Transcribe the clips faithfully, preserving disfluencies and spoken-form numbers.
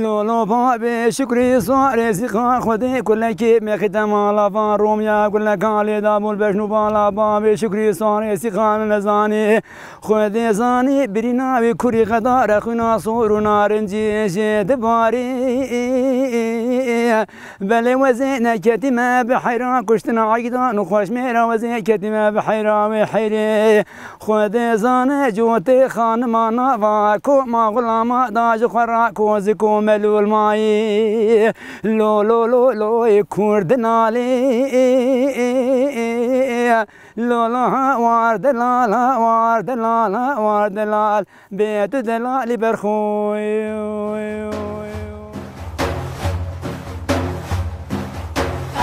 Lolo babê şukrî sarê sîxan Xwedê kulekê mexîte mala van Romya guleka lê dabûl beşnû bala babê şukrî sarê sîxan nezanî Xwedê zanî birîna wî kurî xedare xwîna sor û narincî jê dibarî. Belê wezê neketî me bi heyra kuştina eydan û xweşmêra wezê ketî me bi heyra wê heyrê. Xwedê zane cotê xanima nava koma xulama da ji xwe ra kozik û melûl mayî. Lo lo lo loy kurdinalê. Lo lo ha war delal, ha war delal, ha war delal. Bê tu delalî berxwe.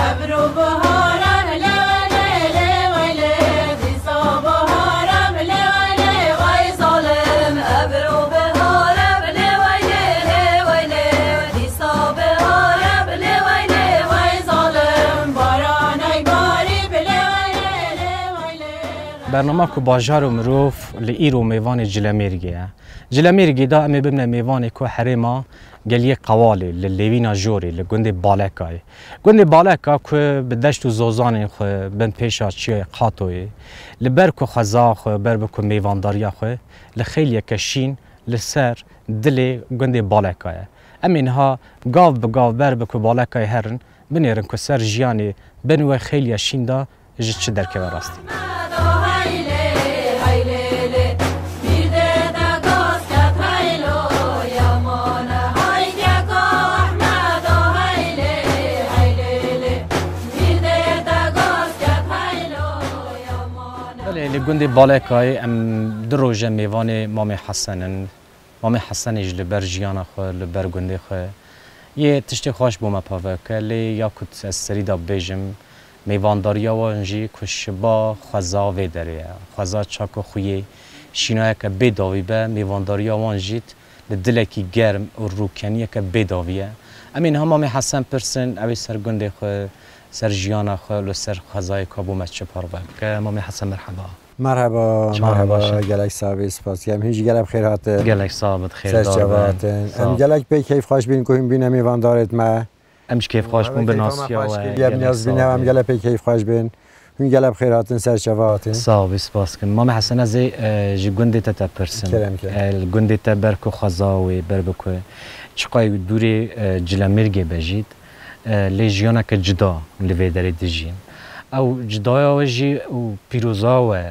Ebro bihara bile weylê, lê weylê, dîsa bihara bile weylê, wey zalim. Ebro bihara bile weylê, lê weylê, dîsa bihara bile weylê, wey zalim. Baranay barî bile weylê, lê weylê. Bernama ku bajar û mirov li îro mêvanê Cilemêrgê ye. Cilemêrgê de em ê bibine mêvanê ku herêma Geliyê Qewalê, li Lêvîna Jorê, li gundê Balekayê. Gundê Baleka ku bi deşt û zozanên xwe bin pêşa çiyayê Qatoyê, li ber ku xweza xwe, ber bi ku mêvandariya xwe, li xêliyeke şîn li ser dilê gundê Baleka ye. Em ê niha gav bi gav ber bi ku Balekayê herin, binêrin ku ser jiyanê bin wê xêliya şîn de ji çi derkeve rastî. Belê, li gundê Balekayê em du roj e mêvanê Mamê Hesen in. Mamê Hesenê jî li ber jiyana xwe, li ber gundê xwe yê tiştê xweş bo me pave ke, lê ya ku ez serî de bibêjim, mêvandariya wan jî ku şiba xweza vê derê ye. Xweza çako xuyê, şînayeke bê dawî be, mêvandariya wan jî li dilekî germ û rûkeniyeke bê dawî ye. Em ê niha Mamê Hesen pirsin, ew ê ser gundê xwe, ser jiyana xwe, li ser xwezayê ka bo me çi parve bike. Mamê Hesen, merheba. Merheba, merheba, gelek sax bî, spas dikim. Hûn jî gelek bi xêr hatin. Gelek sax bit, xêr. Ser çava hatin. Em gelek pê keyfxweş bîn ku hûn bîne mêvandarêt me. Em ji keyfxweş bûn bi nasiya we. Em niyaz bîne, em gelek pê keyfxweş bîn. Hûn gelek bi xêr hatin, ser çava hatin. Sax bî, spas dikim. Mamê Hesen, ez ê, e, ji gundê te te pirsim. Kerem ke. E, li gundê te ber ku xweza wê, ber bi ku çiqay dûrê, e, Cilemêrgê be jît, e, lê jiyaneke cida li vê derê dijîn. Ew cidaya we jî û pîroza we,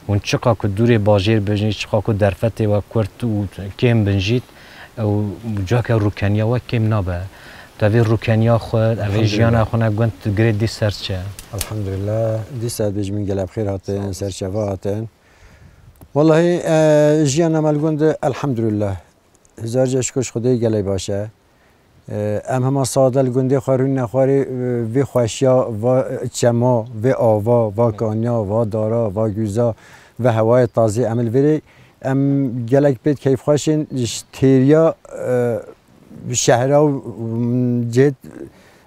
hûn çiqa ku dûrê bajêr bin jî, çiqa ku derfetê we kurt û kêm bin jît, ew ciheke rûkeniya we kêm nabe. Tu vê rûkeniya xwe, ev ê jiyana xwe ne gund tu girê dî ser çi? Elhamdulillah. Dîsa dibêjim gelek bi xêr hatin, ser çava hatin. Wellahî, e, jiyana me li gund, elhamdulillah. Hezar cî şikir ji Xwedê gelek baş e. E, em hema sade li gundê xwe rûnine xwarê, e, vê xweşiya va, e, çema, vê ava, va kaniya, va dara, va gûza, vê hewayê tazê em li vêrê, em gelek pê keyfxweş in, ji têriya, e, şehra û, û cihê,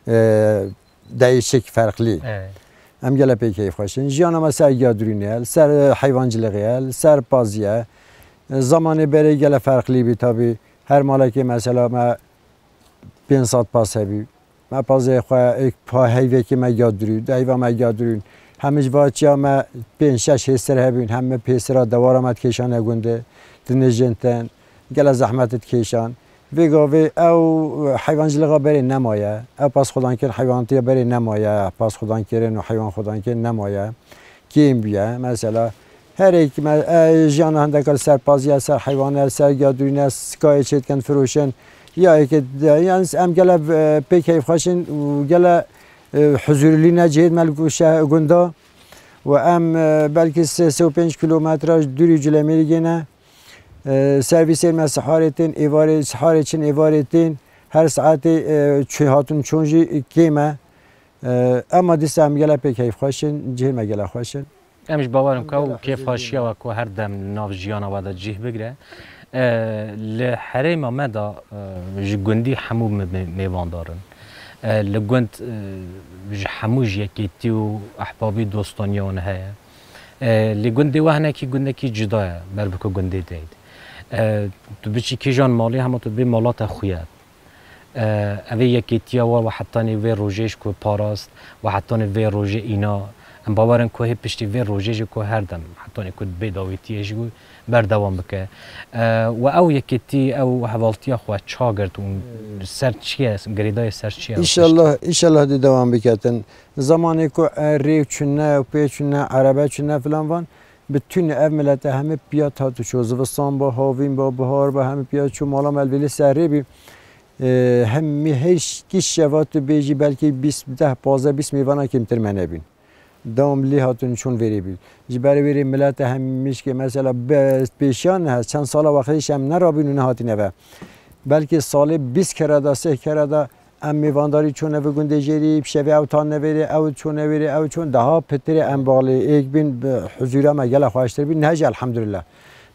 e, değişik, ferqlî. Evet. Em gelek pê keyfxweş in. Jiyana me ser giya durînê ye, li ser, e, heywancilixê ye, li ser pazî ye. E, zamanê berê gelek ferqlî bî tabî. Her malekê mesela me pênc sed pas hebî. Me pazê xwe, ê, pa heyvekê me giya durî, du heyva me giya durîn. Hemî ji va çiya me pênc şeş hêsir hebîn, hemî pêsira dewara me dikêşane gundê, dinijin ten, gele zehmet dikêşan. Vê gavê ew heywancilixa berê nemaye, ew pas xwedankirin heywanatiya berê nemaye, pas xwedankirin û heywan xwedankirin nemaye. Kêm bûye. Mesela, herêk me, e, jiyana hindeka li ser pazî ye, ser heywan e, li ser giya durîn e, sikayê çêdikin, firoşin. Ya êkê di-, yan em gele, e, pê keyfxweş in û gele, e, huzurlî ne cihê me li gu-, şe-, gunda. Û em, e, belkî sê, sê û pênc kilometre dûrî Culemêrgê ne. E, servîsên me siharê tên, êvarê, siharê çin, êvarê tên. Her saetê, e, çi hatin çûn jî kêm e. E, ema dîsa em gele pê keyfxweş in, cihê me gele xweş in. Em ji bawer in ku ew kêfxweşiya we ku her dem li nav jiyana we de cih bigire. E, li herêma me de, e, ji gundî hemû me, me, mêvandar in. E, li gund, e, ji hemû ji yekêtî û ehbabî dostaniya wan heye. E, lê gundê we hinekî gundekî cuda ye, ber bi ku gundê deyt. E, tu biçî kîjan malê hema tu dibê mala te xuya. E, ev ê yekêtiya we, we hetanî vê rojê ji ku parast, we hetanî vê rojê îna. Em bawer in ku hê piştî vê rojê jî ku her dem hetanî ku bê dawîtiyê jî ku berdewam bike. E, we ew yekêtî, ew hevaltiya xwe ça girt û ser çi ye, girêdayê ser çi ye? Înşallah, înşallah dê dewam biketin. Zamanê ku, e, rê çûne, pê çûne, erebe çûne filan van, bi tune ev milete hemî piya hat û çû. Zivistan ba, havîn ba, bihar ba, hemî piya çû, mala me li vêlê serrê bî. E, hemî her kî şeva tu bêjî belkî bîst, deh, pazdeh, bîst mêvana kêmtir me nebîn. Dewam lê hatin çûn vêrê bî. Ji ber vêrê milete hemî mişkê mesela be-, pêşiyan ne, çend sala wextê ji em nerabîn û nehatîne ve. Belkî salê bîst kere de, sê kere de em mêvandarî çûne vê gundê jêrî, bi şevê ew tan nevêrê, ew çûne vêrê, ew çûn daha pitirê em balê êk bîn, bi huzûra me gela xweştir bî. Niha jî elhamdulillah.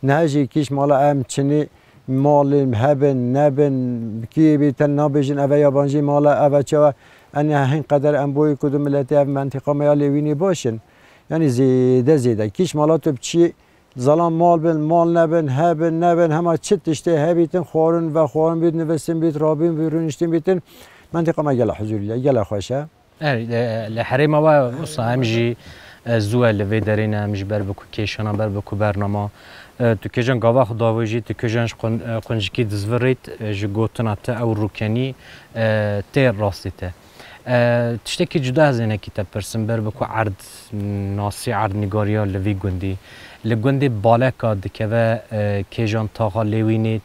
Niha jî kîş mala em çinî malê hebin, nebin, kî bê te nabêjin, eve yabancî mala, eve çawa, enê hin qeder em boyê ku du miletê ev mentiqa me ya Lêwînê baş in. Yanî zêde zêde. Kîş mala tu biçî, zalan mal bin, mal nebin, hebin, nebin, hema çi tiştê hebîtin, xwarin, vexwarin bît, nivistin bît, rabîn bît, rûniştin bîtin, mentiqa me gela huzûrî ye, gela xweş e. Er, e, li herêma we wisa em jî, e, zû e li vê derê ne, em ji ber bi ku kêşana, ber bi ku bernama, e, tu kêjan gava xwe davêjî, tu kêjan ji qun-, e, quncikî dizvirît, e, ji gotina te ew rûkenî, e, tê rastî te. E, tiştekî cuda ez ê nekî te pirsim, ber bi ku erd nasî, erdnîgariya li vî gundî. Li gundê Baleka dikeve, e, kêjan taxa Lêwînêt,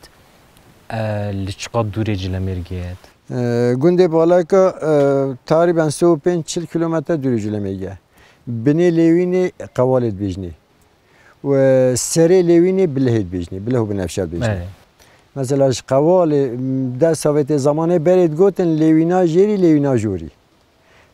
e, li çiqa dûrê Cilemêrgê ye? E, gundê Baleka, e, teqrîben sê û pênc çil kilometre dûrî Cilemêrgê ye. Binê Lêwînê Qewalê dibêjinê. Û serê Lêwînê Bilihê dibêjinê. Bilih û Binevşe dibêjinê. Belê. Mesela ji Qewalê, m, dest Sovyetê zamanê berê digotin Lêwîna Jêrî, Lêwîna Jorî.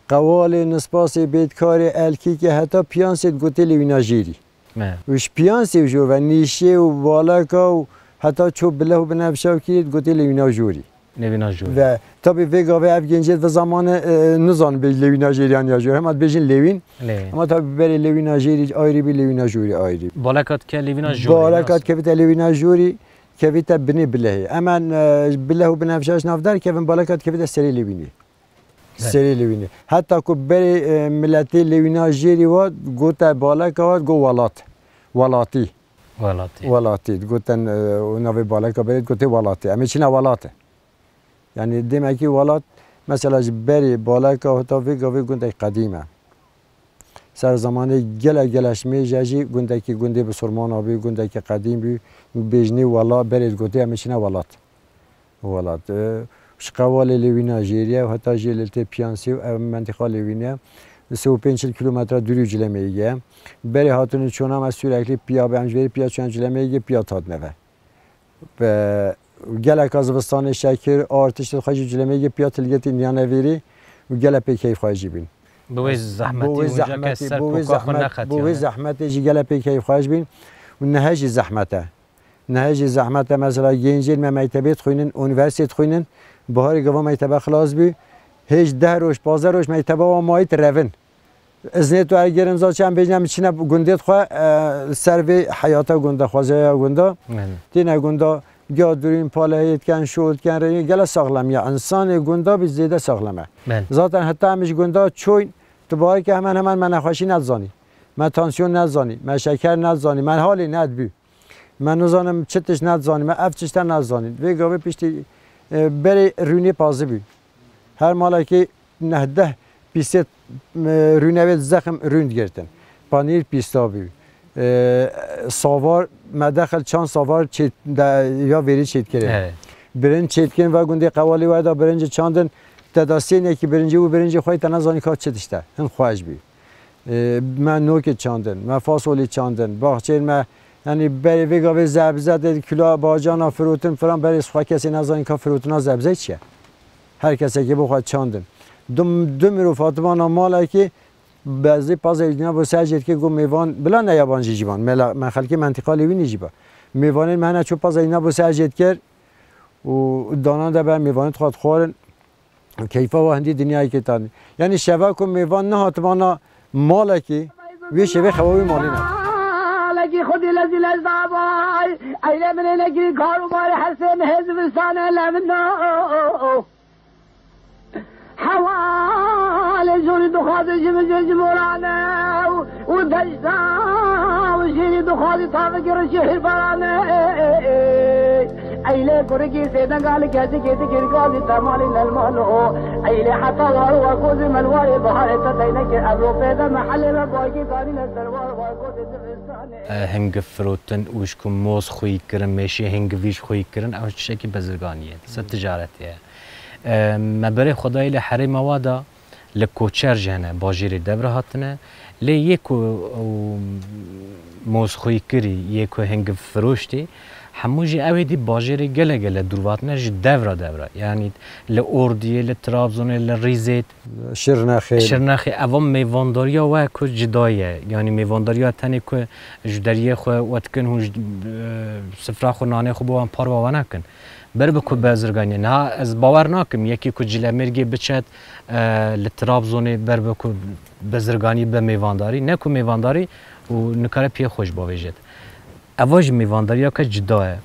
Qewalê, Nispasê, Bêdkarê, Elkîkê heta Piyansê digotê Lêwîna Jêrî. Me. Û ji Piyansê û jor ve Nîşê û Baleka û heta çû Bileh û Binevşa û kî digotê Lêwîna Jorî. Lêwîna Jorî. Ve tabî vê gavê ev gencê di vê zamanê, e, nizanin bêj Lêwîna Jêrî yan ya Jorî. Hema dibêjin Lêwîn. Lêwîn. Ama tabî berê Lêwîna Jêrî ayrî bî, Lêwîna Jorî ayrî bî. Baleka dikeve Lêwîna Jorî. Baleka dikevite Lêwîna Jorî, kevite binê Bilehê. Hemen, e, Bileh û Binevşa ji nav derkevin, Baleka dikevite serê Lêwînê. Belê. Serê Lêwînê. Heta ku berê, e, miletê Lêwîna Jêrî wa gote Baleka wa go welat. Welatî. Welatî. Welatî. Goten, e, û navê Baleka berê gote welatî. Em ê çîna welat e. Yanî demekî welat, mesela ji berê Baleka heta vê gavê gundek qedîm e. Ser zamanê gele gele ji mêje jî gundekî gundê bisurmana bî, gundekî qedîm bî, bêjinê wela berê digotê em ê çîna welat. Welat. E, ji Qewalê Lêwîna Jêrî ye, heta jê li tê Piyansê û ev mentiqa Lêwîn e. Sê û pênc çil kilometre dûrî Cilemêrgê ye. Berê hatin û çûna me sûreklî piya be, em ji vêrê piya çûna Cilemêrgê piya hatine ve. Be, geleka zivistanê şekir, artişt xwe jî Cilemêrgê piya tilgê tî niyane vêrî û gele pê keyf xwe jî bîn. Bi wê zehmetî Bo wê û jeke zehmetê, ser bo wê koka xwe zehmet, bo wê nexetiyane. Zehmetê jî gele pê keyf xwe jî bîn û nihe jî zehmet e. Nihe jî zehmet e, mesela gencên me mektebê dixwînin, unîversîtê dixwînin, biharê gava mektebe xilas bî, hêj deh roj, pazdeh roj mekteba wan mayî direvin. Iznê tu ergerin za çi em bêjin em çine gundê xwe, e, li ser vê heyata gunda, xwezaya gunda. Belê. Tîne gunda, giya durîn, palehê dikin, şol dikin, rêyê gele saxlem ya. Însanê gunda bî zêde saxlem e. Belê. Zaten heta em ji gunda çoyn, tu bawer ke hemen hemen me nexweşî nedizanî. Me tansiyon nedizanî, me şeker nedizanî, me halê nedibî. Me nizanim çi tişt nedizanî, me ev tişte nedizanî. Vê gavê piştî, e, berê rûnê pazî bû. Her malekê neh deh pîsê, e, rûnê wê zexm rûn digirtin. Panîr pîsta bû. E, savar, me dexil çand savar çê-, de, ya vêrî çêdikirê. Evet. Birinc çêdikirin ve gundê Qewalê we da birincî çandin, te da sênekî birincî û birincî xwe te nezanî ka çi tişte. Hin xweş bû. E, me nokê çandin, me fasolî çandin, baxçeyên me, yanî berê vê gavê zebze tê kilo bacana firotin filan, berê xwe kesê nezanî ka firotina zebze çi ye. Her kesekê bo xwe çandin. Du, du mirov hatimana malekê bezê pazê dîna bo ser jêtkê got mêvan, bila ne yabancî jî ban, me la, me xelkê mentiqa Lêwînê jî ba. Mêvanên me hene çû pazê dîna bo ser jêtkir û danan de ber mêvanê xwe dixwarin. Keyfa we hindî dinyayekê tanî. Yanî şeva ku mêvan nehatibana malekî, wê şevê xewa wî malî ne. Malekî xwedî lezî lez dabay, eyle min ê nekî kar û barê her sê mehê zivistane le min na. Hevalê jorî dixwaze ji min ji morane û, û deşta û jêrî dixwaze tavekî rişî hîrbarane. Eylê kurikî sêdenga li kesikê dikir gazî temalî lelmalo. Eylê heta war wa kozî melwarê biharê te deynekê evro pêde mehelê me bagî darîne serwar war kozî zivistanê. Hingiv firotin û ji ku moz xwî kirin, mêşê hingivî ji xwî kirin, ew tiştekî bezirganiyê, ser ticaretê ye. E, me berê xwedayî li herêma wa da, li koçer jî hene, bajêrê dev re hatine. Lê yê ku ew moz xwî kirî, yê ku hingiv firoştî, hemû jî ew ê dî bajêrê gele gele dûr ve hatine ji dev re dev re. Yanî li Ordiyê, li Trabzonê, li Rîzê, Şirnexê. Şirnexê, eva mêvandariya we ku cida ye. Yanî mêvandariya tenê ku ji deriyê xwe we dikin, hûn ji, e, sifra xwe, nanê xwe bo wan par wa we nakin. Ber bi ku bezirganiyê. Niha ez bawer nakim, yekî ku Cilemêrgê biçet, e, li Trabzonê ber bi ku bezirganî be mêvandarî, ne ku mêvandarî û nikare piyê xwe ji bavêjit. Eva jî mêvandariya ke cida ye.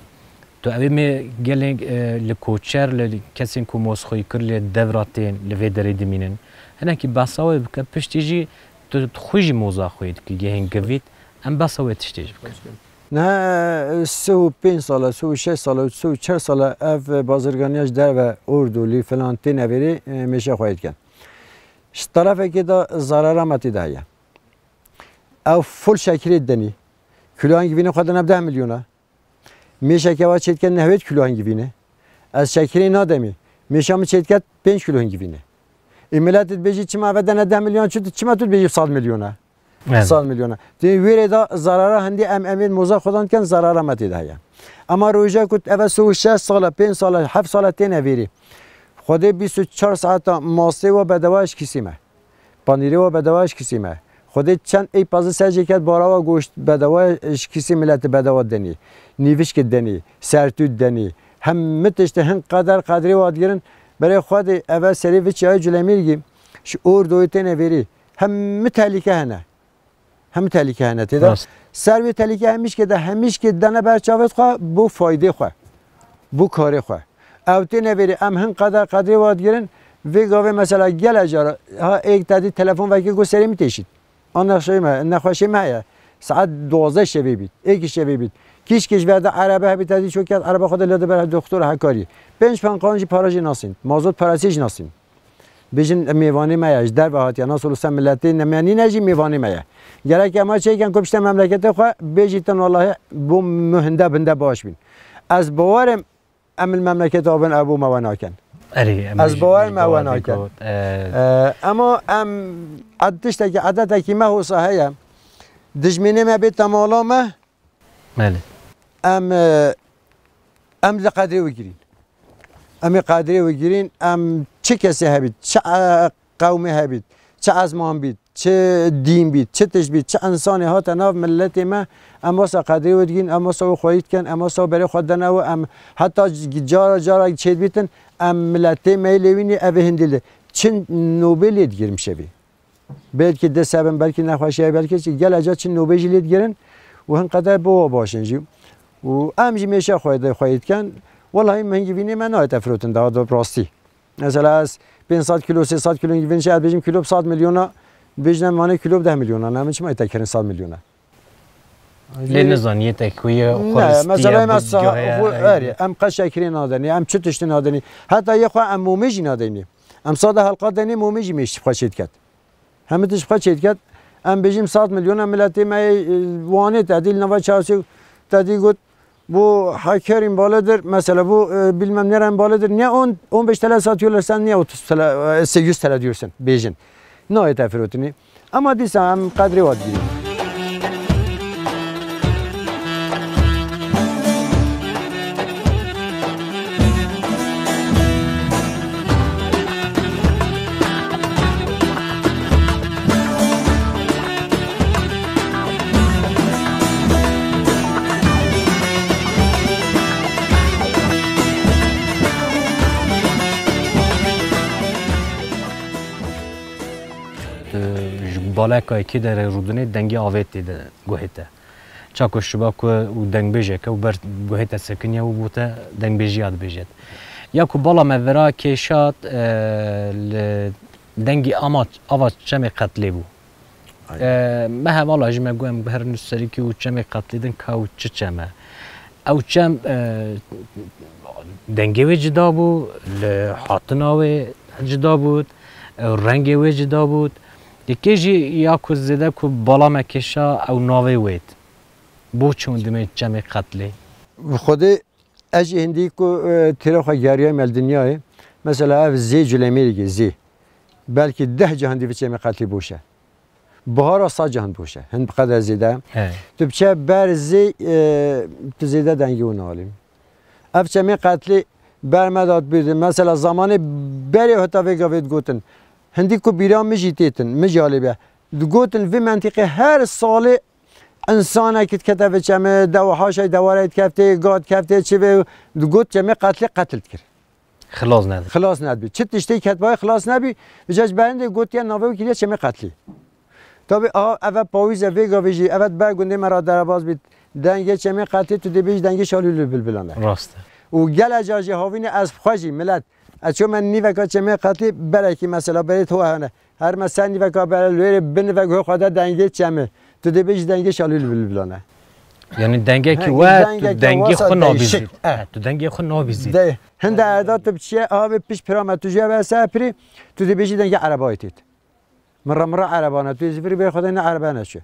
Tu evê me gelên, e, li koçer, li kesên ku moz xwî kir li dev ra tên, li vê derê dimînin. Hinekî behsa wê bike, piştî jî tu xwe jî moza xwî dikî, gehên givît, em behsa wê tiştê jî bikin. Niha, e, sê û pênc sala, sê û şeş sala, sê û çar sala ev bazirganiya ji derve Ordolî filan têne vêrê, e, mêşe xwayê dikin. Ji terefekê de zarara me tê de heye. Ew fol şekirê denî. Kiloyan givînê xwe dine deh milyona. Mêşeke wa çêdike nehwêt kilo hingivîne. Ez şekirê nademî. Mêşa min çêdiket pênc kilo hingivîne. Ê milet dibêjî çima eve dene deh milyon, çi, çima tu dibêjî sed milyona? Evet. Sed milyona. Tê wêrê de zarara hindî em, em ê moza xwedan dikin, zarara me tê de heye. Ema roja ku eve sê û şeş sala, pênc sala, heft sala têne vêrî. Xwedê bîst û çar saeta masê we bedewa ji kîsê me. Panîrê we bedewa ji kîsê me. Xwedê çend ey pezî ser jê ket, bara we goşt bedewa ji kîsê miletê bedewa denî. Nîvişkê denî, sertût denî. Hemî tiştê hin qeder qedrê we digirin. Berê Xwedê eve serê viçî ay Culemîrgî ji Ordoyê têne vêrî. Hemî tehlîke hene. Hemî tehlîke hene tê de. Rast. Ser wê tehlîke hemîşkê de, hemîşkê dene ber çavê xwe bo faydê xwe. Bo karê xwe. Ew têne vêrê, em hin qeder qedrê wa digirin, vê gavê mesela gele cara, ha êk te dî telefon vekê ku serê min têşît. A nexşeyê me, nexweşê me heye. Saet duwazdeh şevê bît, êkî şevê bît. Kîşkê ji ver de erebe hebî te dî ço ket, erebe xwe de lê de ber doktor hekarî. Pênc penqan jî para jî nasîn. Mazot parasî jî nasîn. Bêjin mêvanê me ye, ji derve hatiye. Nasıl olsa miletê nemenîne jî mêvanê me ye. Gerek ema çêken ku pişte memleketê xwe bêjîtin wallahî bo min hinde binde baş bîn. Ez bawerim em li memleketa bin ew bo me we nakin. Erê, em Ez jî bawer me we nakin. Got, e, E, ema em ed-, tiştekî edetekî me hosa heye. Dijminê me bê temala me. Belê. Em, e, em li qedrê wigirîn. Em ê qedrê wigirîn, em çi kesê hebît, çi, e, qewmê hebît, çi ezman bît, çi dîn bît, çi tişt bît, çi insanê hate nav miletê me, em wasa qedrê wê digîn, em wasa wê xweyî dikin, em wasa berê xwe dene we, em heta c-, cara cara çêdibîtin, em miletê me yê lêwînî evê hindî li. Çi nobê lê digirim şevê. Belkî dest hebin, belkî nexweşiye, belkî çi, gele ca çi nobê jî lê digirin û hin qeder bo we baş in jî. Û em jî mêşe xwe de xweyî dikin. Wellahî min hingî vînê me nayête firotin daha da rastî. Mesela ez pênc sed kilo, sê sed kilo hingî vîn jî ez bêjim kilo bi sed milyona, bêjine mane kilo bi deh milyona. Ne min çima yête kirin sed milyona? Lê nizanî yê tek ku ye Ne, xwe ristî mesela ye, em bi ez sa-, gahê xwe, ye. Erê, em qeşekirê nadenî, em çi tiştî nadenî. Heta yê xwe em momê jî nadenî. Em sada helqa denê momê jî mêş xwe çê diket. Hemî tişt xwe çêdiket. Em bêjîm sed milyon, em miletê me yê, e, Wanê te dî li nava çarşî te dî got, bu Hakkari'nin balıdır, mesela bu, e, bilmem nerenin balıdır. Niye on, on beş T L satıyorlar, sen niye otuz T L, e, yüz T L diyorsun, bêjin. Nayê te firotinî. Ama dîsa em qedrê wa digirîn. Ji baleka yekê derê rûdinê dengê avê tê de guhê te. Çaku şiba ku û dengbêjeke û ber guhê te sekiniye û bo te dengbêjiya dibêjêt. Ya ku bala me vira kêşat, e, li dengî ama, ava çemê qetlê bû. Aynen. E, me hevala ji me got em guherin li serîkî û çemê qetlê din ka û çi çem e. Ew çem, e, dengê wê cida bû, li hatina wê cida bû, e, rengê wê cida bû. Yekê jî ya ku zêde ku bala me kêşa ew navê wêt. Bo çûn dimê çemê qetlê? Bi Xwedê ez jî hindî ku, e, têra xwe geriyayim el dinyayê. Mesela ev zê Culemêrîgê zê. Belkî deh cahan dî vê çemê qetlê boş e. Bihara sed cahan boş e. Hin bi qeder zêde. He. Tu biçe ber zê, e, tu zêde dengê wan nalî. Ev çemê qetlê ber me dat bîr de. Mesela zamanê berê heta vê gavê digotin. Hindî ku bîra min jî têtin, min jî alê be. Digotin vê mentîqê her salê insanek dikete vê çemê, dew haşay dewarê dikefte, ga dikefte, çi vê, digot çemê qetlê qetil dikir. Xilas nedibî. Xilas nedibî. Çi tiştê ketbayê xilas nebî, ji berindê gotiye navê wî kiriye çemê qetlî. Tabî, aha, eve pawîz e, vê gavê jî, eve ber gundê me ra derebaz bît. Dengê çemê qetlî, tu dê bêjî dengê şalûlê bilbilan e. Rast e. Û gele car jî havîne ez xwe jî, milet, ez çûme nîveka çemê qetlî, berekî mesela berê to hene. Her me ser nîveka bere lêrê binive guhê xwe de dengê çemê. Tu dê bêjî dengê şalûlê bilbilan e. Yani dengekî He, we, tu dengekî dengê wasa xwe nabîzî. Değişik. E. He, tu dengê xwe nabîzî. De, hinde erda tu biçiye, abi piş pira me tu jê ve ser pirî, tu dê bêjî dengê erebayê têt. Mira mira erebane, tu zifir bê xwe de ne erebe ne çi.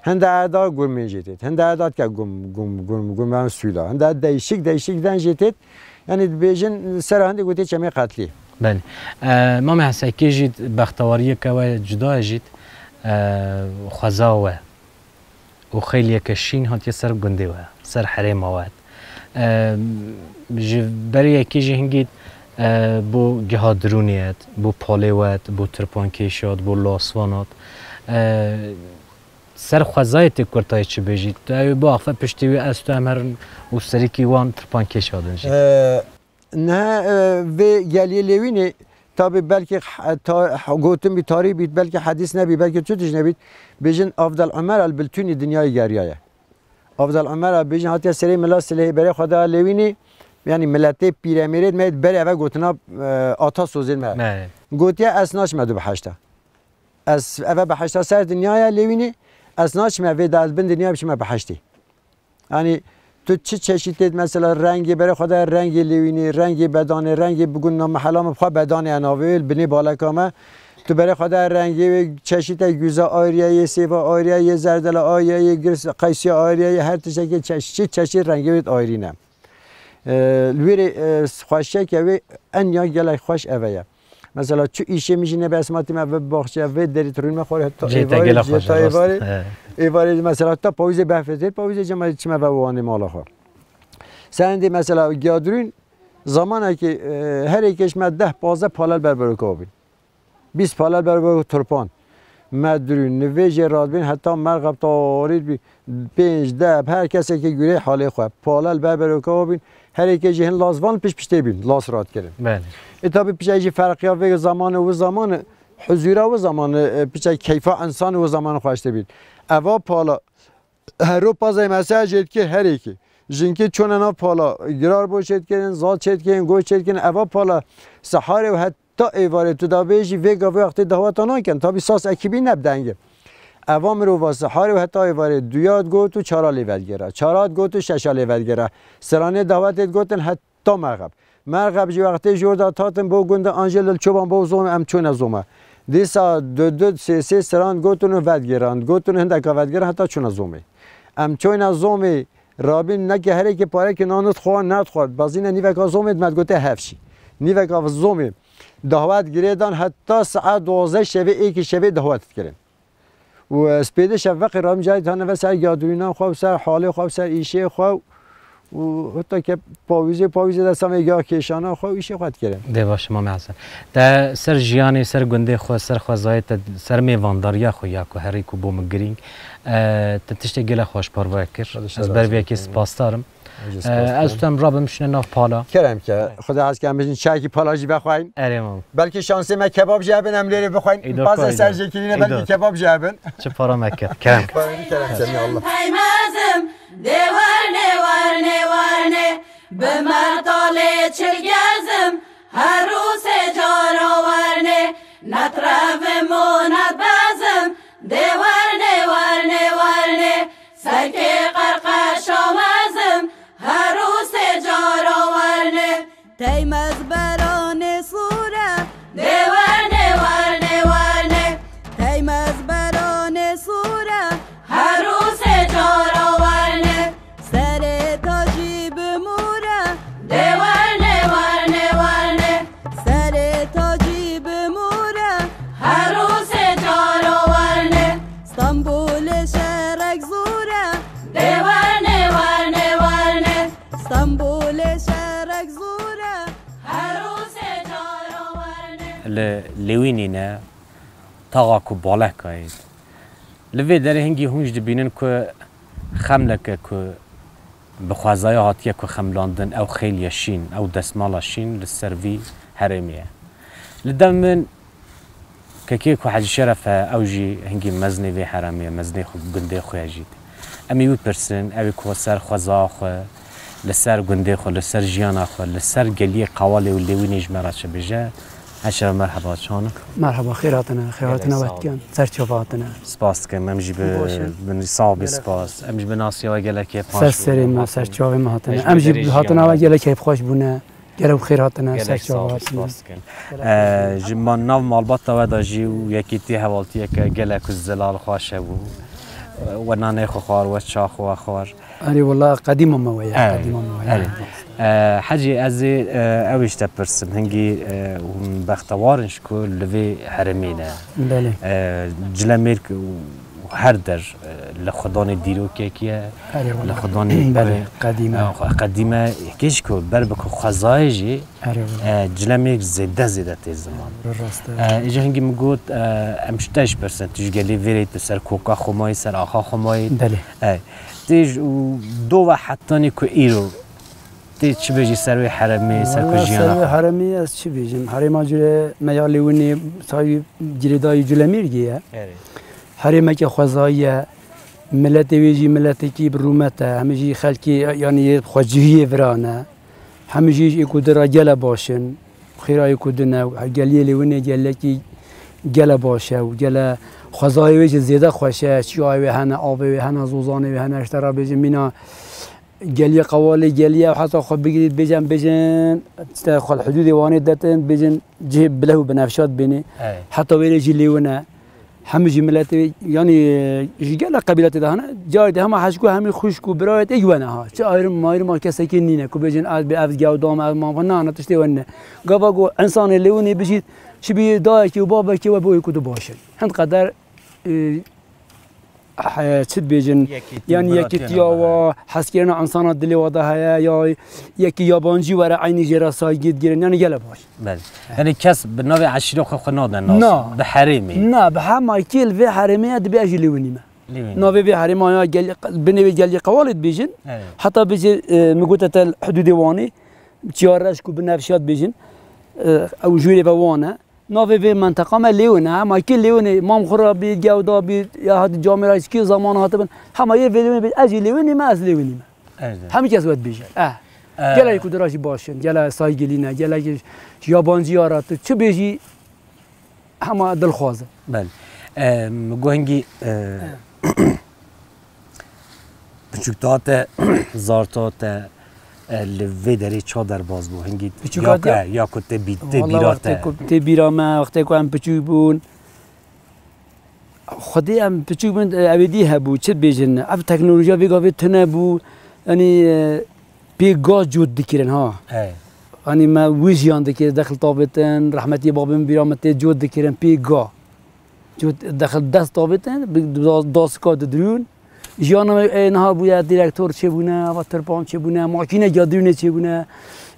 Hinde erda gurmê jê têt. Hinde erda ke gum, gum, gum, gum, ben suda. Hinde değişik, değişik den jê têt. Yani dibêjin sera hindê gotê çemê qetlî. Belê. E, Mamê Hesekê jî bextewariyeke we cuda ye jî, e, xweza we. û xeyliyeke şîn hatiye ser gundê we, ser herêma we. Em, ji berê yekê jî hingî, e, bo giha dirûnê et, bo palê we et, bo tirpankêşat, bo lasvanat. E, ser xwezayê tê kurtayê çi bêjî? Tu ew ê biaxive piştî wî ez tu em herin û serîkî wan tirpankêşat in jî. E, Niha, e, vê geliyê Lêwînê, tabî belkî h-, ta-, h-, gotin bî tarî bît, belkî hedîs nebî, belkî tu tişt nebît. Bêjin Avdel Omer el Biltûnî dinyayê geriyaye. Avdel Omer el bêjin hatiye serê Mila Silêhê berê xwe da Lêwînê, yanî miletê pîremêrê me berê eve gotina, e, ata sozên me. Me. Gotiye ez naçime du biheşta. Ez eve biheşta ser dinyaya Lêwînê, ez naçime vê da ez bin dinyayê biçime biheştê. Yanî tu çi çeşîtê mesela rengê berê xwe de rengê Lêwînê, rengê bedanê, rengê biguna mehela min bi xwe bedanê ye navê wê, binê baleka me. Tu berê xwe de rengê wê çeşîte gûza ayrî ye, yê sêva ayrî ye, yê zerdela ayrî ye, yê girs qeysiya ayrî ye, yê her tiştekê çeş-, çi çeşît rengê wê ayrî ne. E, li wê rê, e, xweşiyeke wê en ya gelek xweş eve ye. Mesela çi îşê min jî nebe ez ma tîme ve baxçe, ve derî tirûn me xwar heta Cê te êvarê, gele cê xweş ta e, rast. êvarê, He. êvarê mesela ta pawîzê behfetê, pawîzê cema çime ve wanê mala xwe. Sen dê mesela giyadirûn zamanekî, e, her êkê ji me deh pazdeh palel berberoka bîn. Bîst palel berberoka turpan. Me dirûn, nivê jê radbîn heta merxeb tarî bî. Pênc, deh, her kesekî gurê halê xwe. Palel berberoka bîn. Her êkê jî hin lazvan piş piştê bîn. Las rat kirin. Belê. E, tabî piçek jî ferqiya vê zamanê û zamanê, huzura û zamanê, e, piçek keyfa însan û zamanê xweş tê bîn. Eva pala, hero pazey mesaj jê dikir her êkê. Jinkê çûne nav pala, girar bo çê dikirin, zal çê dikirin, goş çê dikirin. Eva pala, seharê û heta êvarê tu da bêjî vê gavê wextê daweta nakin. Tabî sas ekîbî ne bi dengê. Eva mirova siharê û heta êvarê duya digot û çara lê vedgêra. Çara digot û şeşa lê vedgêra. Siranê dawetê digotin heta merxeb. Merxeb jî wextê jor da tatin bo gund an jî li çoban bo zomê em çûne zomê. Dîsa du du sê sê siran gotin û vedgêran. Gotin û hindeka vedgêran heta çûne zomê. Em çûne zomê. Rabîn neke herêkê parekê nan nixwar, nexwar. Bazîne nîveka zomê di me digote hevşî. Nîveka zomê dawet girêdan heta saet duwazdeh şevê, êkê şevê dawet dikirin. Û ez pêdê şevveqê rabîn carî tane ve ser gadurîna xwe û ser halê xwe û ser îşê xwe û heta ke pawîzê, pawîzê de samê ga kêşana xwe û îşê xwe dikirin. Dê baş, Mamê Hesen. Te ser jiyanê, ser gundê xwe, ser xwezayê te, ser mêvandariya xwe ya ku herî ku bo min girîng, e, te tiştê gelek xweş parve kir. Xwedê şer Ez ber razî vê yekê olsun. Spasdar im. Ez jî Ee, spasdar ez im. Tem rabim şine nav pala. Kerem ke, Xuda hez ke em bijin çayekî pala jî vexwayîn. Erê mam. Belkî şansê me kebab jî hebin, em lêrê bixwayîn. Ê, Em do pazê kayî ser do. Jêkirîne Ê, belkî do. Kebab jî hebin. Çi para me kir. Kerem ke. Kerem ke, ya Allah. Peymezim, de warne, warne, warne. Bi mertalê çil gezim, her rûsê caro wernê, netrevim û netbezim, dê wernê, wernê, wernê, serkê qerqeşa mezim, her rûsê caro wernê. Tey mezberanê sure, dê wernê, wernê, wernê, tey mezberanê sure, her rûsê caro wernê. Serê tacî bi mûr e. Dê werne, werne, werne. Serê tacî bi mûr e. Her rûsê caro werne. Stenbolê şerek zûr e. Dê werne, werne, werne. Stenbolê şerek zûr e. Her rûsê caro werne. Li Lêwînî ne, taxa ku balekayê. Li vê derê hingî hûn jî dibînin ku xemleke ku bi xwezaya hatiye ku xemlandin, ew xêliye şîn, ew desmala şîn li ser vî herêmê ye. Li dem min kekê ku Hecî Şeref e, ew jî hingî mezinê vê herêmê ye, mezinê xwe, gundê xwe ye jî. Em ê wî pirsin, ew ê ku ser xwezaya xwe, li ser gundê xwe, li ser jiyana xwe, li ser geliyê Qewalê û Lêwînê ji me re çi bêje. Her şeva merheba, çawan in? Merheba, xêr hatine, xêr hatine. Gelek sağ ol. Wektiyan, ser çava hatine. Spas dikim, em jî bi, Baş in. Bin, sağ ol, bi Gelek spas. Em jî bi nasiya we gelekê paş Ser serê me, ser çavê me hatine. Em jî hatina we gelek keyfxweş bûne. Gelek xêr hatine, ser çava hatine. Gelek sağ ol, spas dikim. Gelek xêr. Ji ma-, nav malbata we de jî û yekîtî hevaltiyeke gelek ku zelal xweş hebû. We nanê xwe xwar, we ça xwe xwar. Erê, wela qedîma me we ye, qedîma me we ye. Erê. E, Hecî, ez ê, e, ew ê ji te pirsim. Hingî, e, hûn bextewar in ji ku li vê herêmê ne. Belê. E, Cilemêrg û her der, e, li xwedanê dîrokekî ye. Erê, wela. Li xwedanê, belê, qedîme. E, qedîme, kêş ku ber bi ku xwezayê jî, Erê, wela. E, Cilemêrg zêde zêde tê ziman. Rast e. E, îja hingî min got, e, em ji te jî pirsin. Tu ji gelê vê rê tu ser koka xwe mayî, ser axa xwe mayî. Belê. E, Tê ji û do ve hetanî ku îro tê çi bêjî ser wê herêmê, ser ku Walla, jiyana ser wê xwe? Herêmê ez çi bêjim? Herêma cure me ya Lêwinê sayî girêdayî Culemêrgê ye. Erê. Herêmeke xwezayî ye. Miletê wê jî miletekî bi rûmet e. Hemî jî xelkê, yanî, yê xwecihiyê vira ne. Hemî jî ji êk û du re gele baş in. Xêrayê ku dine û geliyê Lêwinê gelekî gele baş e û gele xwezayê wê jî zêde xweş e. Çiyayê wê hene, avê wê hene, zozanê wê hene, ji te re bêjin mîna geliyê Qewalê geliye û heta xwe bigirît bêjin, bêjin, işte, xwe li hidûdê Wanê detin, bêjin cihê bileh û binefşa dibênê. Hey. Heta wêrê jî Lêwin e. Hemî jî miletê, yanî, ji gelek qebîletê de hene, carê de hema hişk û hemî xwişk û birayê tê ji we ne ha. Çi ayrım mayrıma kesekê nîne, ku bêjin, ez bê, ev gewda me, ev mava, na, na, tiştê we nîne. Gava ku insanê Lêwinê bijît, çi bî dayekê û babekê we bi wê ku tu baş in. Hind qeder, e, he, çi dibêjin, Yekîtî, yanî biratiyê yekîtiya nava. Wa, hezkirina insana dilê wa de heye, ya yekî yabancî were eynî jê re saygî digirin, yanî gele baş. Belê. Yanî kes bi navê eşîra xwe xwe nade nas. Na. Bi herêmê. Na, bi hema kê li vê herêmê ye dibê ez jî Lêwinî me. Lêwinî. Navê vê herêma ya gel-, binê wê geliyê Qewalê dibêjin. Evet. Heta bêjê, e, min gote te hidûdê Wanê, çiya reş ku bi nefşa dibêjin, e, ew jûrê ve wan e. Navê vê menteqa me Lêwin e. Hema kê Lêwinê, mam xwe re bî, gewda bî, ya hadi camêra kê zaman hatibin. Hema yê vê Lêwinê bê, ez jî Lêwinî me, ez Lêwinî me. Evet. Hemî kes wet bêje. Eh. Eh. Gelek ku dira jî baş in, gelek saygilî ne, gelek yabancî ya re tu çi bêjî, hema dilxwaz e. Belê. Eh, min got hingî, eh, Eh. Piçûkta te, zarta te, eh, li vê derê ça derbas bû? Hingî Piçûka ya te? Ya ku te bî-, tê Wala bîra wextê te? Ku tê bîra me, wextê ku em piçûk bûn, Xwedê em piçûk bûn, e, ew ê dî hebû, çi dibêjin? Ev teknolojiya vê gavê tune bû, yanî, e, pê ga cot dikirin, ha. Hey. Yanî me wî jiyan dikir, dexil tabêtin, rehmetî babê min bîra min tê cot dikirin, pê ga. Cot dexil dest tabêtin, bi da-, dasika didirûn. Jiyana me ê niha bûye, direktor çêbûne, ava tirpan çêbûne, makîneke dirûnê çêbûne.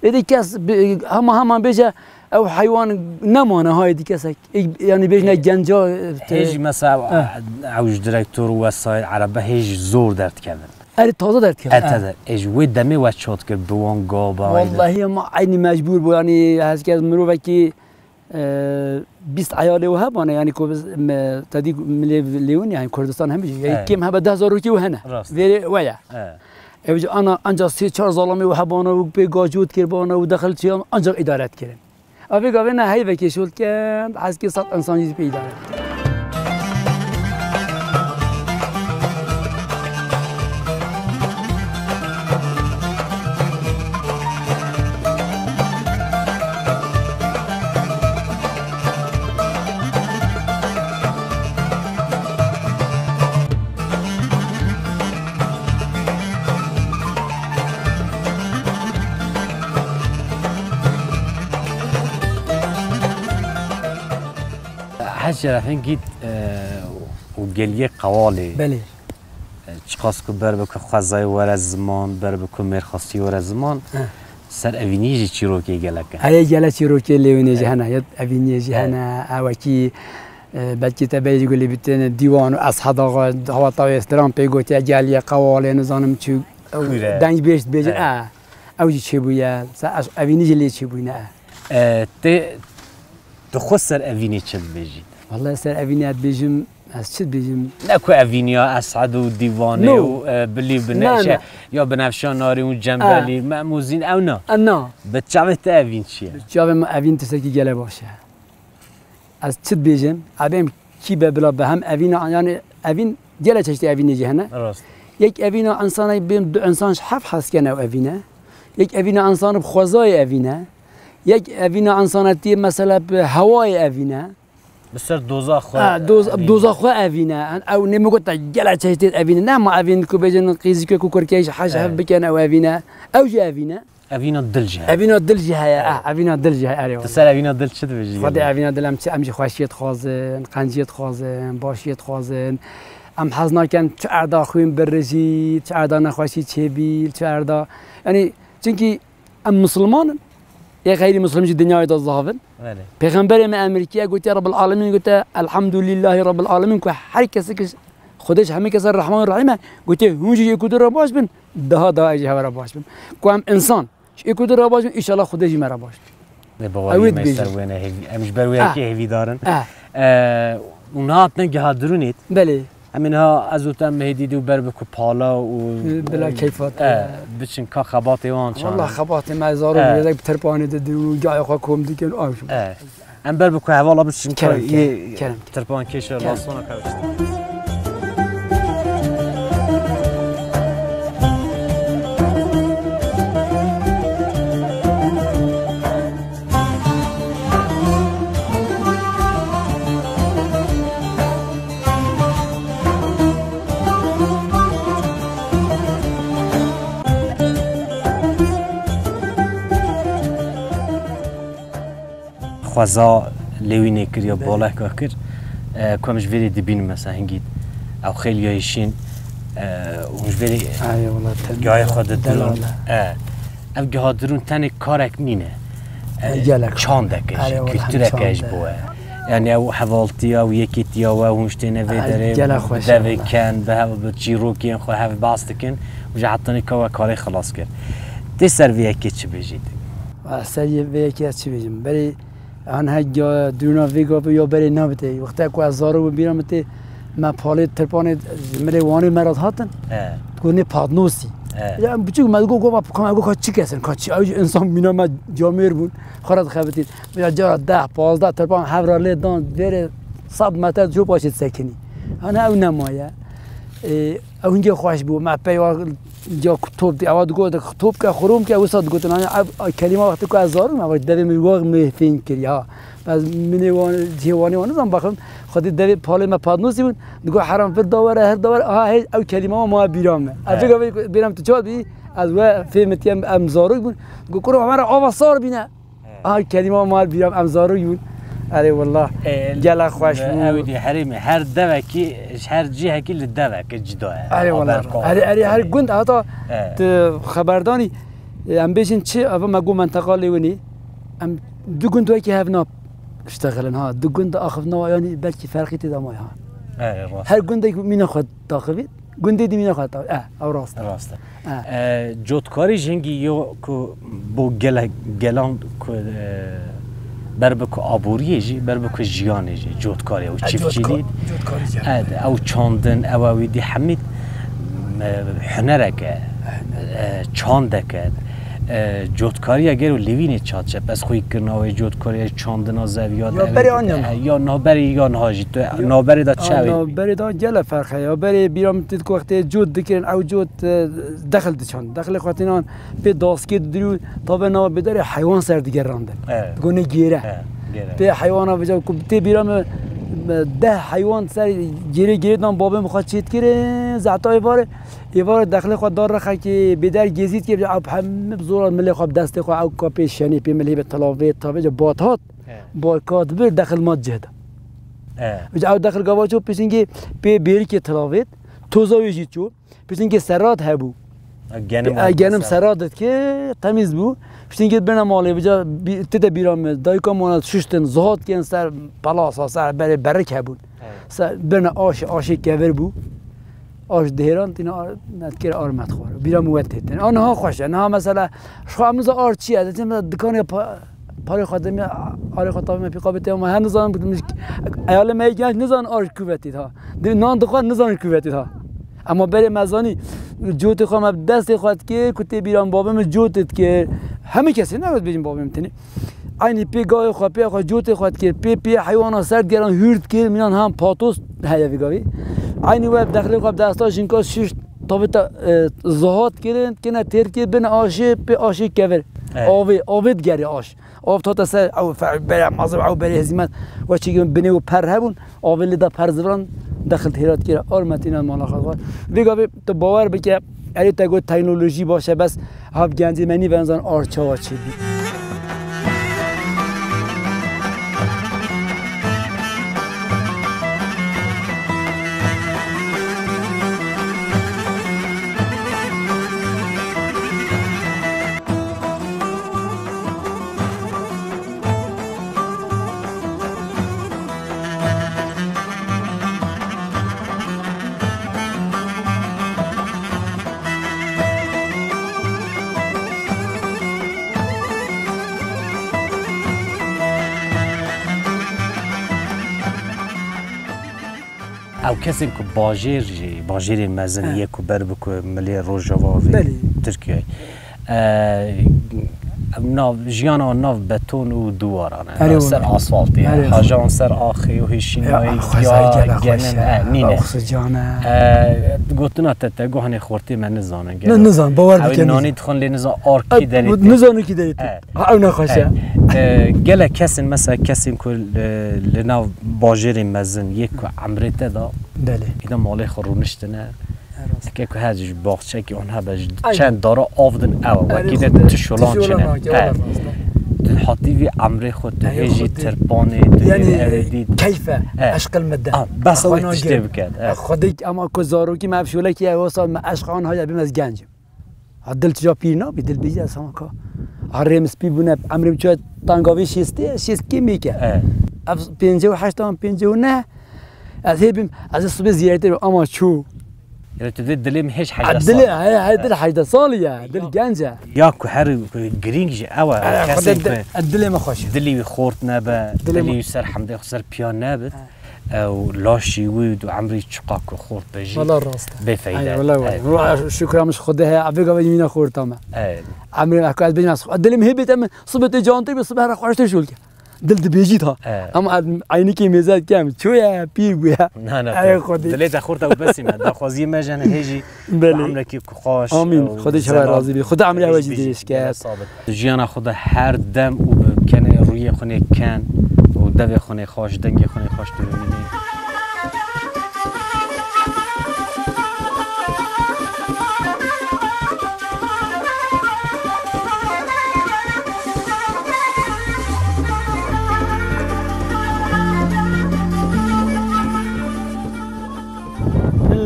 Êdî kes bi-, hema heman bêje, ew heywan nemane ha êdî kesek. Ê, yanî bêjine Ê, genca, e, te- hêj mesela, Eh. ew ji direktor û wesayîl erebe hêj zor derdikevin. Erê taze derdikevin. E, Eh. Taze. Ê, ji wê demê we çot kir bi wan gava. Wallahî ma eynî mecbûr bû, yanî hez kes mirovekî, e, bîst eyalê û hebane, yanî ku biz, me, tedî milê Lêwin, yanî Kurdistan hemî jî, yanî Eh. Kêm hebe deh zarokî û hene. Rast. Vê we ye. Eh. Ew jî ana ancak sê çar zalamê û hebana û pê gacot kirbana û dexil çiyan ancak îdare dikirin. Ev vê gavê ne heyvekê şol kend, hezkê sed insan jî pê îdare dikirin. Hej Şerefîn gît, e, û geliyê Qewalê. Belê. E, çiqas ku ber bi ku xwezayê were ziman, ber bi ku mêrxasî were ziman, He. ser evînî jî çîrokê gelek e. Heye gele çîrokê lêwînê jî He. hene, yet evînî jî He. hene, ewekî, e, belkî te bêjî gulî bitin, dîwan û Eshed Axa, hawata wê stran pê gotiye geliye Qewalê, nizanim çi, Kûre. deng bêjt bêjin, He. e, ew jî çêbûye, se eş-, evînî jî lê çêbûyne, e. E, tê, tu xwe ser evînê çi dibêjî? Wallahî ser evînê ez dibêjim, ez çi dibêjim? Ne ku evîniya Esed û Dîvanê No. û, e, Bilî û Ne, Bineşe ne. ya Binefşa Narî û Cembelî, Ah. Memûzîn ew na. E, na. Bi çavê te evîn çi ye? Bi çavê min evîn tiştekî gele baş e. Ez çi dibêjim? Ebêm kî be bila be hem evîna, yani evîn gele çeştê evînê jî hene. Rast. Yek evîna insana bêm du insan ji heft hez kene ew evîne. Yek evîna insana bi xwezayê evîne. Yek evîna insanetiyê mesela bi hewayê evîne. Bi ser doza xwe Ha, doz-, evîne. doza xwe evîne. Ew nê min got te gele çeştê evîne. Ne ma evîn ku bêjin qîzî ku kurkeyê ji heş Evet. hev bikin ew evîne. Ew jî evîne. Evîna dil jî heye. Evîna dil jî heye. Evet. Ah, evîna dil jî heye. Erê Tu wala. ser evîna dil çi dibêjî? Xwedê evîna dil em çi, em jî xweşiyê dixwazin, qenciyê dixwazin, başiyê dixwazin. Em hez nakin çi erda xwîn birijî, çi erda nexweşî çêbî, çi erda. Yani çünkü Em misilman in. Yê xeyrî misilm jî dinyayê de zav in. Belê. Pêxemberê me emirkiye gotiye Rabbil Alemîn gote, Elhamdulîllahî Rabbil Alemîn ku her kesê ki Xwedê ji hemî kesan Rehman û Rehîm e, gotiye hûn jî ji êk û du re baş bin, daha daha ez jî hev re baş bim. Ku em insan ji êk û du re baş bin, înşallah Xwedê jî me re baş bin. Lê Ew ê bawerî me dibêjin. ser wê ne hêvî. Em ji ber wê Ah. yekê hêvîdar in. Ah. E, û niha hatine giha dirûnê. Belê. Em ê niha ez û te em hêdî dî û ber bi ku pala û Bila keyf hat. E, biçin ka xebatê wan çan. Wallah xebatê me zarok Eh. gelek bi tirpanê de dî û gayê xwe kom dikin, aw. Eh. Em ber bi ku hevala biçin ka Kerem, yê kerem, kerem. tirpan kêşe Kerem. lastona kewiştin. Xweza lê wî nêkir ya Belê. baleka kir, e, ku em ji vê rê dibînin mesela hingî ew xêl ya hişîn, e, hûn ji vê rê Ay, wala, tem- gayê xwe didirûn. delal e. E, ev giha dirûn tenê karek nîne. E, gelek. çandeke Ay, ji, wala, kültüreke çande. ji bo e. Yani ew hevaltiya û yekîtiya we hûn ji têne vê Ay, derê gelek xweş e devê wala. ken, bi hev, bi çîrokên xwe hev bas dikin û ji hetanî ka we karê xilas kir. Tê ser vê yekê çi bêjît? Seriyê vê yekê ez çi bêjim? Berê an hegya dûna vê gavê ya berê nabitê. Wexta ku ez zarok bûm bîra min tê me palê tirpanê ji mirê Wanê me re dihatin. He. Ku nê Padnosî. He. Ya em biçûk me digot, got, "Ka me got ka çi kesin, ka çi?" Ew jî insan mîna me camêr bûn. Xwe re dixebitîn. Ya cara deh, pazdeh tirpan hev re lê dan, vêrê sed metre cû paşê disekinî. Ana ew nemaye. Ê, ew hingê xweş bû. Me pey wa ya ku top dî, ewa digot, "Top ke, xurum ke", wisa digotin. Ana ev, ev kelîma wextê ku ez zarok me, ev devê min wa min fêm kiriya. Ez minê wan, cihê Wanê wan nizam baxim. Xwedî devê palê me Padnosî bûn. Digot, "Heram vir da were, her da were." Aha, hey, ew kelîma wa ma bîra me. Ez He. vê gavê bîra min tu çawa bî? Ez we fêmitiyem, em zarok bûn. Digot, "Kuro, me re ava sar bîne." Aha, kelîma mal bîram em zarok bûn. Erê wallah. E, Gela xweş e, bû. Ew dî herêmê, her devekî, ji her cihekî li devekê cida ye. Erê wallah. Erê, erê, her gund hata E. tu xeberdanî, e, em bêjin çi, eva me got menteqa lê winî. Em du gund wekî hev nap iştexilin ha. Du gund axivna, yani belkî ferqî tê de maye ha. Erê, rast. Her gundek mîna xwe daxivî. Gundê dî mîna xwe ta-, eh, ew rast e. Rast e. Eh. Eh, cotkarî ji hingî yo ku bo gelek, gelan ku, eh, ber bi ku aboriyê jî, ber bi ku jiyanê jî, cotkarî ew Eh, çiftçîlî. cotka-, cotkarî jî. Eh, ew çandin, ew ew dî hemî, eh, hunerek e. E, çandeke, e, cotkariya gelo lêvînê çaçe, pez xwî kirina wê cotkariya çandina zeviya Ya de berê an ya niha? Ya niha berê ya niha jî, tu Ya, navberê de çawa? Navberê de gele ferq e. Ya berê bîra min têt ku wextê cot dikirin, ew cot, e, dexil diçand. Dexilê xwe tênan pê daskê didirû, tabe nava bêderê heywan ser digerandin. Evet. Gonê gêre. Evet, gêre. Pê heywana vêca ku tê bîra min, me deh heywan ser gêrê gêrê dan babê min xwe çêt kirin, zehta êvarê, êvarê dexilê xwe dar rexekê bêder gezît kê, ew hemî bi zora milê xwe bi destê xwe ew ka pê şenê pê milê be tilavê tavê ca bat hat. Evet. Bat kat bir dexil mat cih da. Evet. Vêca ew dexil gava çû pişingê pê bêrikê tilavêt, toza wê jî çû. Piştînkê serrat hebû. Genim E, genim serrat dikê, temiz bû. Piştînkê bine malê, bica bi-, tide bîra me, dayika mona şuştin, zihat kirin ser pelasa, ser berê berik hebûn. Evet. Ser bine aşê, aşê kevir bû. Aş dihêran tîne ar-, netkir armet xwar. Bîra me wet têtin. A niha xweş e. Niha mesela, şu an mesela ar çi ye? Diçin mesela dikanê pa-, parê xwe demê, arê xwe tavê me pîqa bitê ama her nizanim, eyalê me genç nizanin ar kuvetî ha. Di nan dixwar nizanin kuvetî ha. Ama berê me zanî, cotê xwe me bi destê xwe dikir, ku tê bîran babê min cotê dikir. Hemî kesê ne bêjin babê min tenê. Eynî pê gavê xwe, pê xwe cotê xwe dikir, pê pê heywana ser digeran hûr dikir, minan hem patos heye vî gavî. Eynî we dexlê xwe bi desta jinka şiş tavita, e, zihat kirin, kine têr kir, bin aşê, pê aşê kevir. Evet. Avê, avê digerê aş. Av hate ser, ew fe-, bere mazin, ew bere hezîmet, we çi binê û per hebûn, avê lê da per ziviran, dexil têrat kira, ar me tîne mala xwe xwe. Vê gavê tu bawer bike, erê te got teknolojî baş e, bes hav gencê me nî venzan ar çawa çêbî. Ew kesên ku bajêr jî, bajêrên mezin He. yê ku ber bi ku milê Rojava vê Belê. Tirkiyeyê. E, nav, jiyana nav beton û duwaran e. Erê Ser wala. asfaltê ye. Erê Hajan ser axê û hêşînayê Ya, xwezayê gelek genim, xweş e. e, nîne. Oksijen e. E, gotina te, te guhanê xortê me nizanin. Ne, gelo. nizan, bawer Ew ê bike, nanî nizan. dixwin lê nizan ar kî derê tê. Nizan kî derê tê. E. Ha, ew ne xweş e. E. E, gelek kesên, mesela kesên ku li, li nav bajêrê mezin, yê ku emrê te da, Belê. êda malê xwe rûniştine. Eke ku her ji baxçekî on hebe ji Aynen. çend dara av din ew e. Erê Wekî de xwe de tişolan tişolan çine. nake, E. wala rast e. Tu hatî vî emrê xwe, tu Erê hêjî xwe de. tirpanê, tu Yani, hêjî ev dî. keyfe, E. eşqil me de. Ah, bes Xwe ew nagir. tiştê biket. E. Xwedek ama ku zarokî me ev şolekî ev wisa me eşq an haya bim ez genc im. Ha, dil çija pîr nabî, dil bêjî ez hema ka. Ha, rêm spî bûne, emrê min çûye tanga vê şêstê, şêst kê mêke. E. Ev pêncî û heşt an, pêncî û neh, ez hê bim, ez ê sibê ziyarete bim, ama çû. Ya tu dê dilê min hêj A, hejde dilê, sal. he, he, dil E. hejde salî ye, dil Ya. genc e. Ya ku her girîng jî ew e, E, kesê xwedê ku di-, e, dilê min xweş e. dilî wî xort nebe, Dilê dilî min wî ser hemdê xwe ser piya nebit. E. Ew laşî wî û emrî çiqa ku xort be jî Wala rast e. bê feyde. Ay, wala, wala. Ay. Wala şukra min ji Xwedê heye, vê gavê yîna xorta me. Ay. Emrê me ku ez bêjim, ez, dilê min hê bête min, sibê tê cantê bê, sibê here xweş tê şolke. Dil dibêjî ta. Ay. Ama ez eynikê mêze kem, çûye, pîr bûye. Na, na, Ay, tu Xwedê. dilê te xorta û besî me. Daxwaziyê me jene hê jî Belê. bi emrekî ku xweş Amîn. û Xwedê ji we zelal razî bî. Xwedê emrê we jî Gelek dirêj ke. Jiyana xwe de her dem û bi kenê rûyê xwe nê ken û devê xwe nê xweş, dengê xwe nê xweş dibimînî.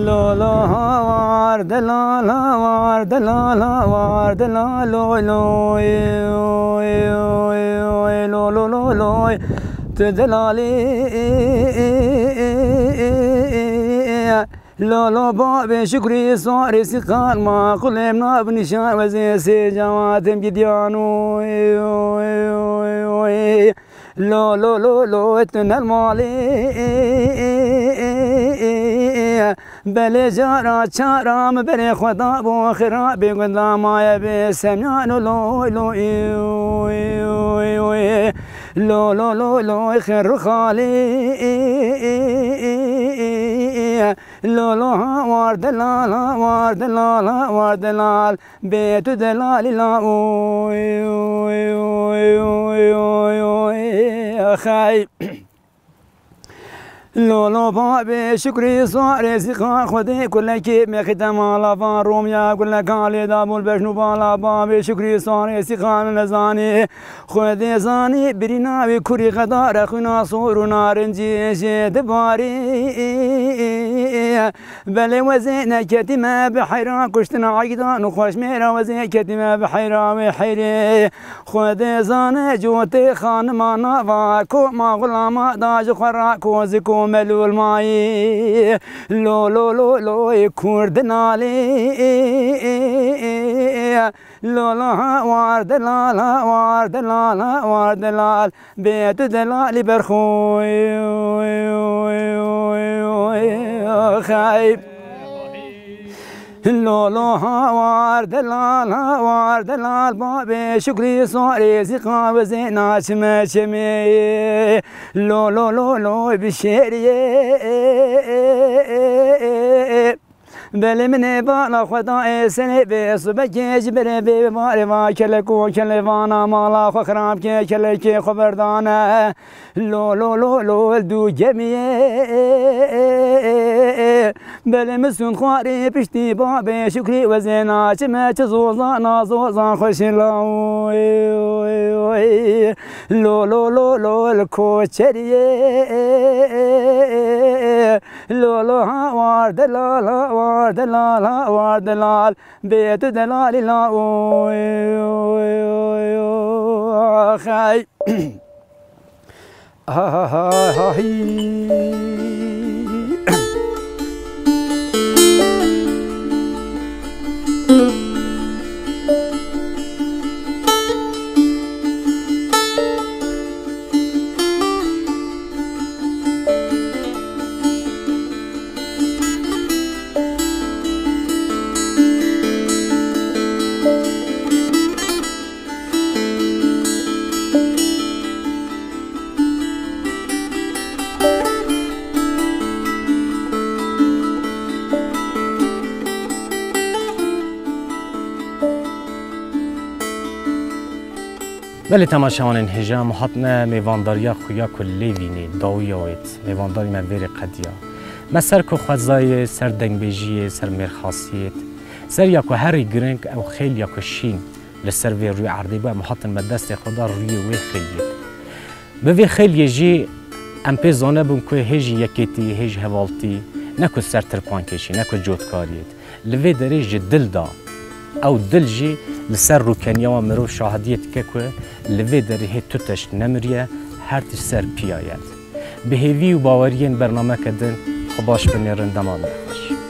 Lolo hawar de lala war de lala war de lalo loy, oy, oy, oy, lo, lo, lo, loy. Tu delalî lolo babê şukrî sarê sîqan ma qulêm nab nîşan wezê sê cawatim gidiyan, oy, oy, oy, oy. Lo, lo, lo, lo, tu nel malê. Belê cara çara min berê xwe da bo xirabê gunda maye bê semya lo lo lo lo lo lo lo lo xir xalî lo lo ha war delal ha war delal ha war delal bê tu delalî la oy oy oy oy oy oy xey. Lolo babê şukrî sarê sîxa Xwedê kulekê mexî te mala van Romya guleka lê dabûl beşnû bala babê şukrî sarê sîxa nezanî Xwedê zanî birîna wî kurî xedare xwîna sor û narincî jê dibarî. Belê wezê neketî me bi heyra kuştina eydan û xweşmêra wezê ketî me bi heyra wê heyrê. Xwedê zane cotê xanima nava koma xulama da ji xwe ra kozik û melûl mayî. Lo lo lo loy kurdinalî. Lo lo ha war delal ha war delal ha war delal. Bê tu delalî berxoy. Xeyb. Lolo ha war delal ha war delal babê şukrî sarê zîqa wezê naçime çemê. Lo lo lo lo bi şêriyê. Belê min ê bala xwe da ê serê bê subekê ji berê bê barê va kelek û kelevana mala xwe xirab ke kelekê xwe berdane. Lo lo lo lo el du gemiyê. Belê min sûnd xwarê piştî babê şukrî wezê naçime çi zozana zozan xweşî la. Lo lo lo lo el koçeriyê. Lo lo ha war delal ha war delal ha war delal. Bê tu delalî la oy oy oy oy xey. Ha ha ha ha hi. Belê temaşevanên hêja, em hatine mêvandariya xuya ku lê vînê, dawiya wêt, mêvandarî me vêrê qediya. Me ser ku xwezayê, ser dengbêjiyê, ser mêrxasiyê, ser ya ku herî giring ew xêl ya ku şîn li ser vê rûyê erdê bû, em hatin me destê xwe da rûyê wê xêliyê. Bi vê xêliyê jî em pê zane bûn ku hêj yekêtî, hêj hevaltî, ne ku ser tirpankêşî, ne ku cotkariyê. Li vê derê ji dil da. Ew dil jî li ser rûkeniya wan mirov şahidiyê dike ku li vê derê hê tu tişt nemiriye, her tişt ser piya ye. Bi hêvî û baweriyên bernameke din xwe baş binêrin, dema me xweş.